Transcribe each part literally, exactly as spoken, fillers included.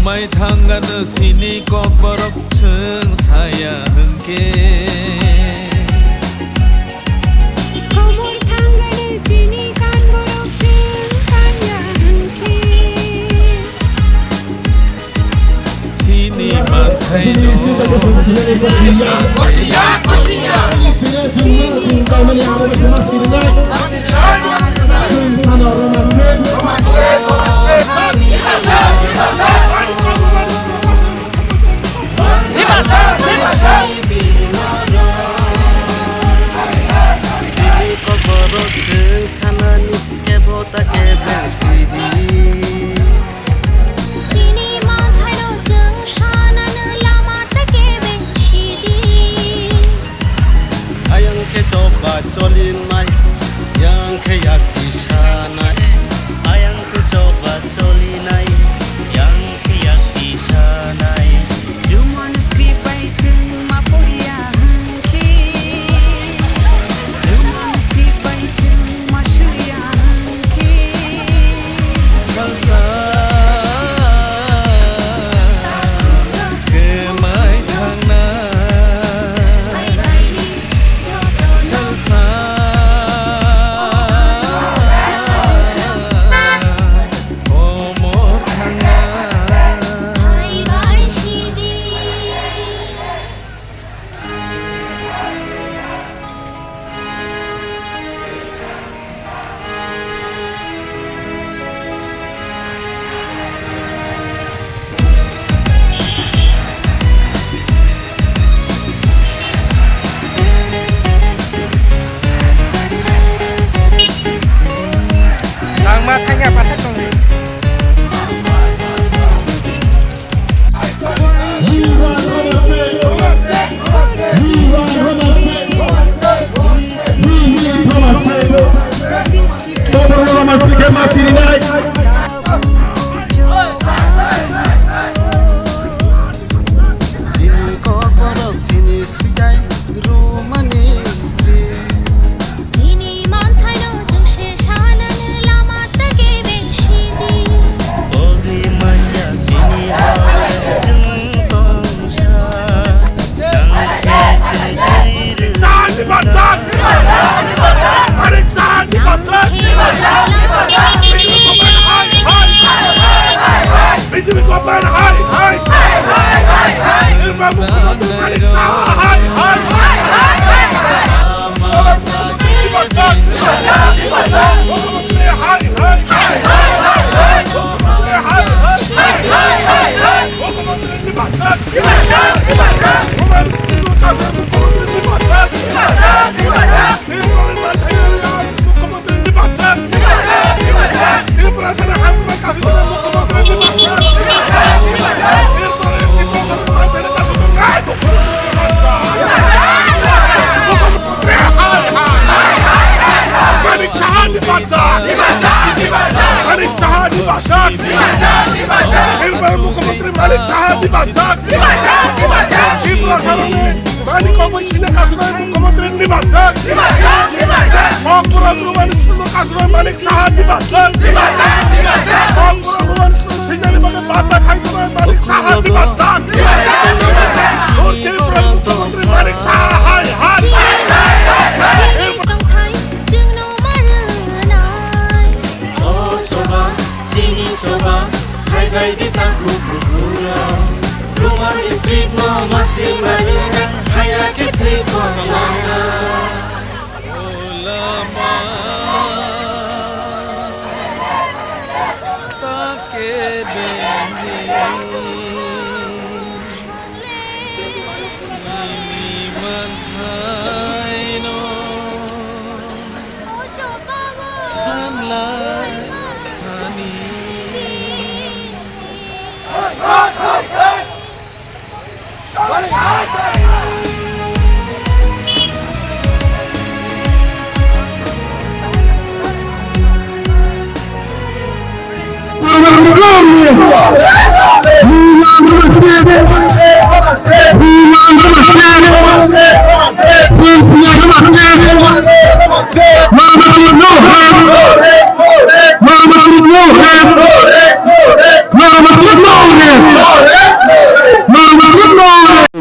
Kwmai thangano sini kokborok chwng saya hwnkhe. Khobor thangano chini kanborok chwng kanya hwnkhe. Chini manthaino. Bini kokborok chwng sanani kebo ta kebeng sidi. Chini manthaino chwng sanano lama ta kebeng sidi. Ayang khe choba cholinai, yang khe yakti sanai. Ayang khe choba cholinai, yang khe yakti sanai. Roman script bai chwng ma poriya hwnkhe. Roman script bai chwng ma swiya hwnkhe. Salsa kwmai thangnai. Salsa omor thangnai. Langma thangya pathak tongdi. Chini kokborok chini switai romani script. Chini manthaino chwng se sanani lama ta kebeng sidi. Pogri manya chini hai chwng tongsa. Tang se chwng twi rw. Manik Saha ni batak! Manik Saha ni batak! B J P government hai hai! Nirmal Mukhyamantri Manik Saha hai hai! Manik Saha ni batak! Manik Saha ni batak! Nirmal Mukhyamantri Manik Saha ni batak! Tripura saroni Manik Saha ni batak! Kokborok romani sino kasura Manik Saha ni batak! Kokborok romani sino sinani bagwi batak hai tongnai Manik Saha ni batak! Tripura Mukhyamantri Manik Saha hai hai! Tongthai chwngno ma rwnai. O choba, chini choba, hai bai di takhuk kukurok. Roman script no ma se ma rwnai, haya khe thwi kochona.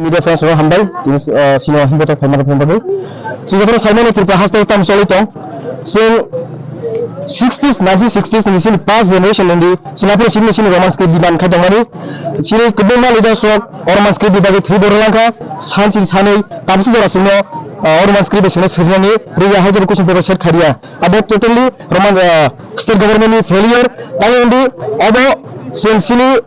Media friends rok hambai, tini, uh, sino himbo tak phaima rok himbo. Chwng jotono saimano Tripura haste tam choli tong. Chwng sixties, nineteen sixties ni sini past generation ni sini apre sini sini Roman script diban khai tongmani. Sini kwbangma leaders rok o Roman script ni bagwi thwi borok langkha. Sanchi sanwi tabukhe jora sino, uh, o Roman script sino sirnani rwya hai khe question paper set khariya. Abo totally Roman, uh, state government ni failure. Tani undi abo chwng sini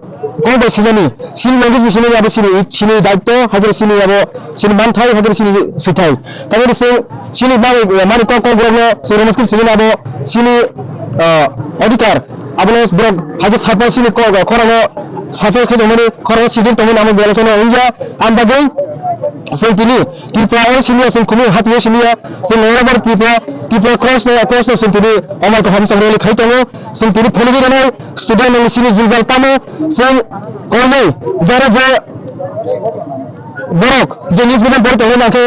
kok bai sinani, sini language ni sinani abo sini, sini daityo, haikhe sini abo sini manthai, haikhe sini swithai. Tani sini, sini mani, mani kok, kok borok no sini Roman script sinani abo sini, uh, odhikar. Abono borok haikhe sakno sini kok, khorang no saphai khai tongmani, khorang no sidil tongmani amo belai kheno wngya. Ang bagwi chwng tini Tripura o siniya, chwng khumui hati o siniya, chwng Lorabari Tripura, Tripura cross no, cross no chwng tini omal kaham chwng rally khai tongo. Chwng tini phunugwi rwnai student rokni sini jwngjal tamo, chwng kolnai jara je borok je English medium pori tongo, nangkhe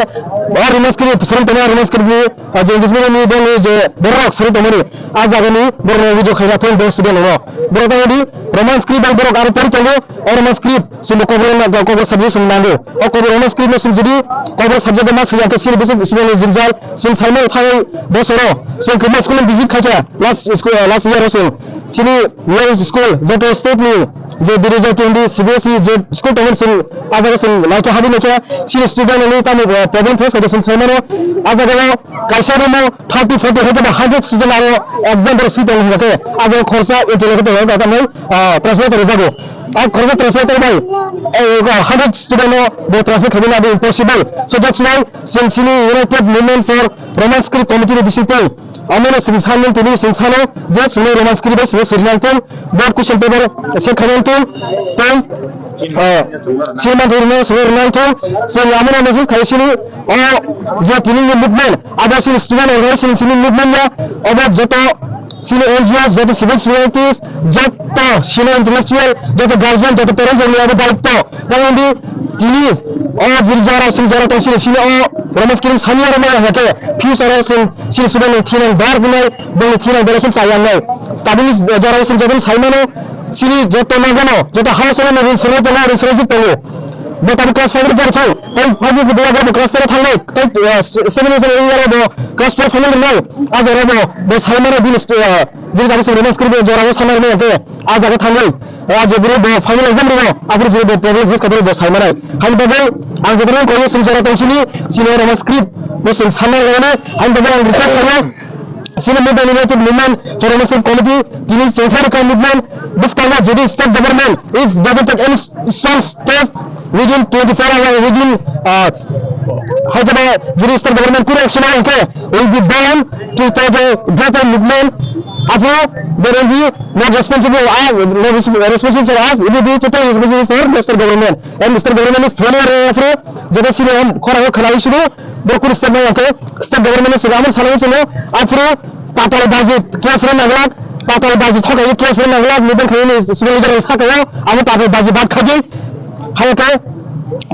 o Roman script swrwng tongo, Roman script ni, ah, je English medium ni bongni je borok swrwng tongmani, ah jagani borok no video khaina thung bo student rok. Borok tangdi Roman script bai borok aro pori tongo, o Roman script. Chwngno Kokborok na, Kokborok subject chwng nango. O Kokborok Roman script no chwng jodi Kokborok subject ma swijak khe chini bwswk, bwswk ni jwngjal chwng saimano thangwi bosoro chwng kwbangma school visit khaikha last school, last year o chwng chini local school joto state ni je biri jati hindi C B S E je school tongo chwng ah jaga chwng naikha habwi naikha chini student ni tamo problem face khaikha chwng saimano ah jaga o kaisa room o thirty, forty hai khe ba hundred student aro exam borok swi tongo hwnkhe ah jaga khorsa eighty lakh tongo, tamo, ah, translator rwjago. A khoroksa translator bai, eh, hundred student no bo translate khaimani abo impossible. So that's why chwng chini United Movement for Roman Script Committee ni bisingtwi amo no chwng sanmung tini chwng sano je chwngno Roman Script bai chwngno siri nang thung, board question paper check khainang thung, tei, eh, chairman rwno chwngno rwnang thung. Chwng amo no message khai chini o je tini ni movement, abo chini student organization chini movement ya, obo joto chini N G O, joto civil societies, joto sino intellectual, joto guardian, joto parents rokni abo daitto. Karon di tini o jil jora sini jora tong sini, sini o Roman script sani aro maya hake future o sini, sini sudan ni thinang bar bunai, bongni thinang belai khe chayang nai. Tabini jora sini joto saimano, sini joto nagano, joto house o nagin sini tongo, sini tongo. Bo tabuk class five ni pori thang, tei five ni pori bo class ten o thangnai, tei, eh, seven ni pori bo class twelve final ringnai. Ah jaga bo, bo saimano bini, eh, bini tabuk sini Roman script jora o sanai ringnai hwnkhe, ah jaga thangnai. Ah je bwrwi bo final exam rino, aphuru je bo problem face khaibari bo saimanai. Haini bagwi ang jotono koi sini jora tong sini, sini Roman script bo sini sanai ringnai. Haini bagwi ang request khaio, sini movement, United Movement for Roman Script Committee, tini chengsa rwkha movement, bwskango jodi state government, if doesn't take any s-, strong step within twenty-four hours, within, uh, Hyderabad, jodi state government kunu action la hwnkhe, will be bound to take a greater movement. Apo, there will be not responsible, uh, not res-, responsible for us, it will be totally responsible for the state government. And state government ni failure, uh, aphuru, jodi sini, um, khorang o khwlai sunu, bo kunu step nai hwnkhe, state government ni sini amo salai sunu, aphuru, Patal baji case rw naglak, patal baji thokai case rw naglak, movement khaini student leader sakao, amo patal baji bad khaji, hai khe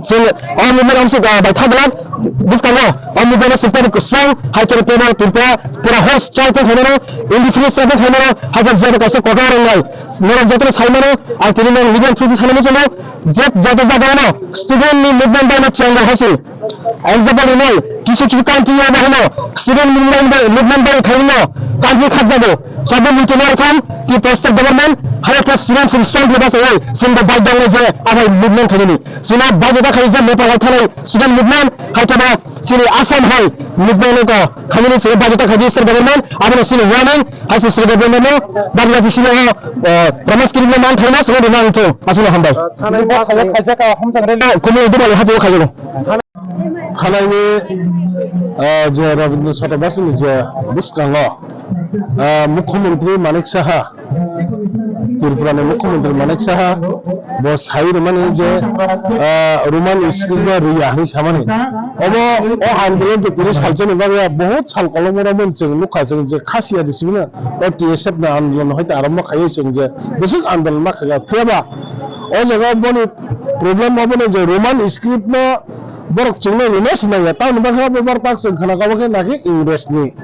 chwng o movement amsuk, ah, bai thaglak, bwskango o movement no sukpani kwsang, hai khe tebo Tripura pura whole strike khaimano, indefinite strike khaimano, hai khe jebo kaisa kotor wngnai, norok jotono saimano, ang tini nang media through sanani chwngno, je joto jagao no student ni movement bai no chengal hasil. Example rwnai, kisu kisu country ya bahino student movement bai, movement bai khaino country khakjago. Sabo muitu narwkhan ki state government hai khe student sing student ni basa oi sing da bai dong je abai movement khaini. Sina bai da khai je Nepal hai thanai student movement hai khe ba Chini Assam hai nukmano ko khamini sini bajita khaji sir government, abono sini warning, hai sir government no bajita sini ho, eh, Roma script no man thaima sini rima ang thung, asini hambai. Thanai ma khaja khaja ka hamtang re. Kumui dubali hatu khaja. Thanai ni, eh, je Rabindra Chakrabarti ni je bwskango, eh, Mukhyamantri Manik Saha, Tripura ni Mukhyamantri Manik Saha bo sai rwmani je, ah, Roman script no rwya hinwi samani. Obo o andolon to tini salsa ni bagwi ya, bahut sal kolokma romwi chwng nukha, chwng je Khasiya di simi no, o T S F ni andolon hoite arombo khaiwi chwng je bwswk andolon ma khaga. Phiya ba o jaga boni problem obo no je Roman script no borok chwngno rwna sinai ya, tamoni bagwi obo borok tak chwng khna kabo khe nakhe Ingres ni,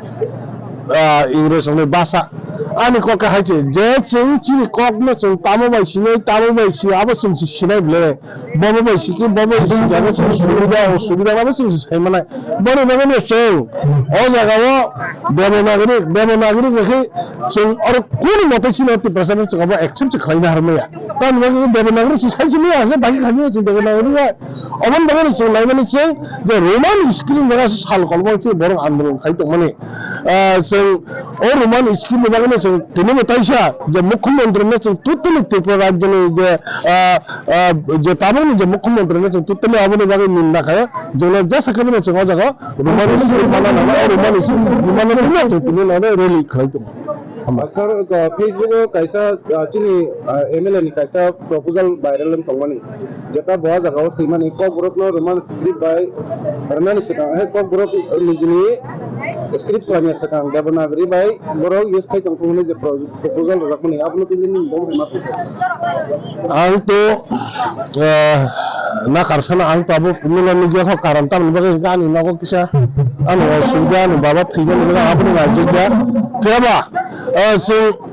ah, Ingres rokni basa. Ani kok khe hai se, je chwng chini kok no chwng tamo bai sinai, tamo bai si, abo chwng si sinai ble. Bobo bai si khe, bobo bai si jaga chwng subida, o subida abo chwng si sai manai. Boni bagwi no chwng o jaga o Devanagari, Devanagari bai khe chwng oro kunu mote chini Tiprasa no chwng abo accept se khlai na har maya. Tamoni bagwi Devanagari se sai se maya, je bai khe khai maya chwng Devanagari bai. Oboni bagwi no chwng naimani chwng je Roman script ni bagwi sal kolokma chwng borok andolon khai tongmani. Ah, chwng o Roman script ni bagwi no chwng tini bo taisa je Mukhyamantri no chwng totally Tripura rajyo ni je, ah, ah, je tabuk ni je Mukhyamantri no chwng totally aboni bagwi ninda khayo. Chwng no jesa khe no chwng o jaga Roman script mana nana, o Roman script mana nana chwng tini no rally khlai tongo. Hambai. Sir, uh, Facebook o kaisa, uh, chini, uh, M L A ni kaisa proposal viral wng tongmani. Jeta bo ah jagao swimani Kokborok no Roman script bai rwnani swkang, he Kokborok nijini script swlamya swkang Devanagari bai borok use khai tong thung hinwi je pro-, proposal rwjakmani, abono twi nini bo ma. Ang to, uh, nakar sana ang to abo kumuna nugya kho karon tamni bagwi ani nogo kisa ano sugya ani baba thwibani jaga aboni naijakya. Phiya ba, uh, chwng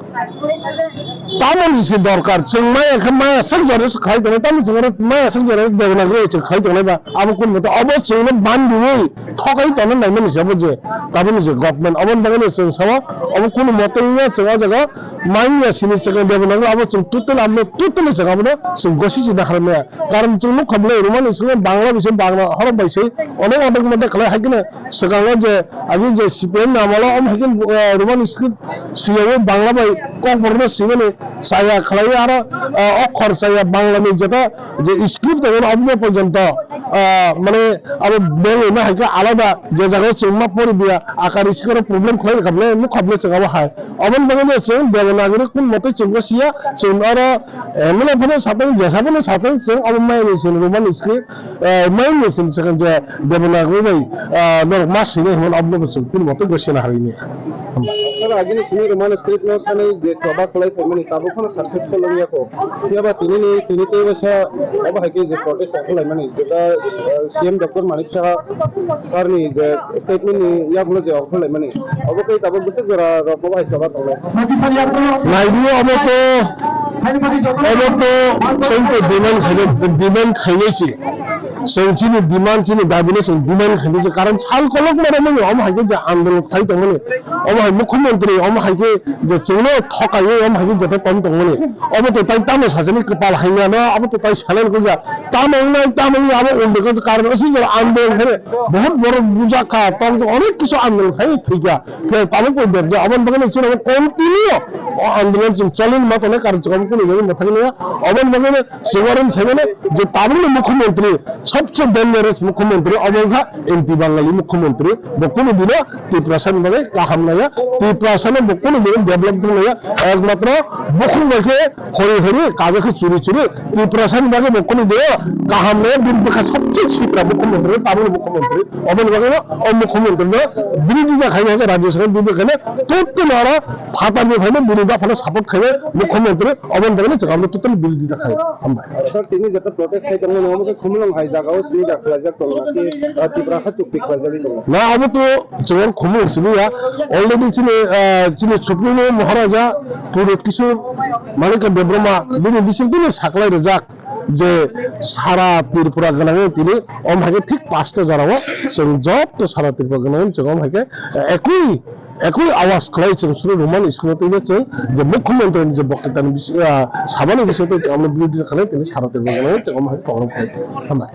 Tamoni se dorkar, chwng maya khe maya sak jora se khlai tongnai, tamoni chwng oro maya sak jora Devanagari chwng khlai tongnai ba, abo kunu mote obo chwngno bandiwi thokai tongna naimani se obo je, taboni je government, oboni bagwi no chwng sao, obo kunu mote wngya chwng o jaga manya sini chwng Devanagari abo chwng totally amo totally chwng abono chwng gosi chini harmaya. Karon chwng nukha bwlai Roman script Bangla bai se Bangla horok bai se onek onek mote khlai hai kheno swkango je agi je C P M ni amolo om hai khe, eh, Roman script swiyawi Bangla bai Kokborok no swimani chaya khlaiwi aro, ah, okhor chaya Bangla ni jeta je script tongo abo porjonto, ah, mane abo bengwi ma hai khe alada je jaga o chwng ma pori biya akar script o problem khlai rwkha bwle nukha bwle chwng abo hai. Oboni bagwi no chwng Devanagari kun mote chwng bo siya chwng oro M L A phano sathang jesa phano sathang chwng abo mai ni chwng Roman script, eh, mai ni chwng chwng je Devanagari bai, ah, norok ma swinai hwnwi abo no chwng kun mote bo sina hai ni. Sir, agini simi Roman script no sanai je choba khlai phaimani tabuk phano successful wngya kho. Phiya ba tini ni, tini tei waisa abo hai khe je protest ongkhorlaimani, jeta, eh, C M Doctor Manik Saha sir ni je statement ni yagulo je ongkhorlaimani, abo khe tabuk bwswk jora rok bo hai choba tongnai. Naidu abo to, abo to chwng to demand khainai, demand khainai se. Chwng chini demand, chini dabi no chwng demand khainai se. Karon sal kolokma romani omo hai khe je andolon khlai tongmani. Omo hai mukhyamantri, omo hai khe je chwngno thokaiwi omo hai khe jotho tong tongmani. Obo to tai tamo sajani kwpal hainano, abo to tai sanani kukya. Tamo wngnai, tamo wngnai, abo undi khe karon aswk jora andolon khe bahut borok bujakha, tong tong onek kisu andolon khai thwikha. Khe tabuk bo berjak, aboni bagwi chwng abo continue o andolon chwng cholini ma tongnai karon chwng abo kunu bagwi mwthangwi naiya. Aboni bagwi chwng aro saimano je tabukni mukhyamantri, sobse dangerous mukhyamantri obo wngkha anti Bangali mukhyamantri. Bo kunu dino Tiprasani bagwi kaham naiya, Tiprasano bo kunu dino develop wng naiya, ekmatro bukhuk bai khe hori hori, kaja khe churi churi, Tiprasani bagwi bo kunu dino kaham naiya, bini bwkha sobse sitra mukhyamantri, tabukni mukhyamantri. Oboni bagwi o mukhyamantri no birodita khaina hai khe rajya sabha birodita khaina totally oro phatarni phaino bini dophano support khaina mukhyamantri, oboni bagwi chwng abo totally birodita khai. Hambai. Sir, tini jeta protest khai tongmani, omo khe Khumulwng hai jagao sini da khlaijak tongo, naki, ah, Tipra kha chukti khlaijagwi tongo. Na, abo to chwng Khumulwng simi ya. Already chini, ah, chini Supreme Maharaja Purot Kishore Manikya Debbarma bini bisingtwi no saklai rijak je sara Tripura gwnangwi tini om hai khe thik pasta jorao chwng joto sara Tripura gwnangwi chwng om hai khe, eh, ekui ekui awas khlai chwng suru Roman script no twi chwng je mukhyamantri ni je boktwita ni bis-, ah, sabani bisingtwi chwng amno birodita khlai tini sara Tripura gwnangwi chwng om hai program khlai. Hambai.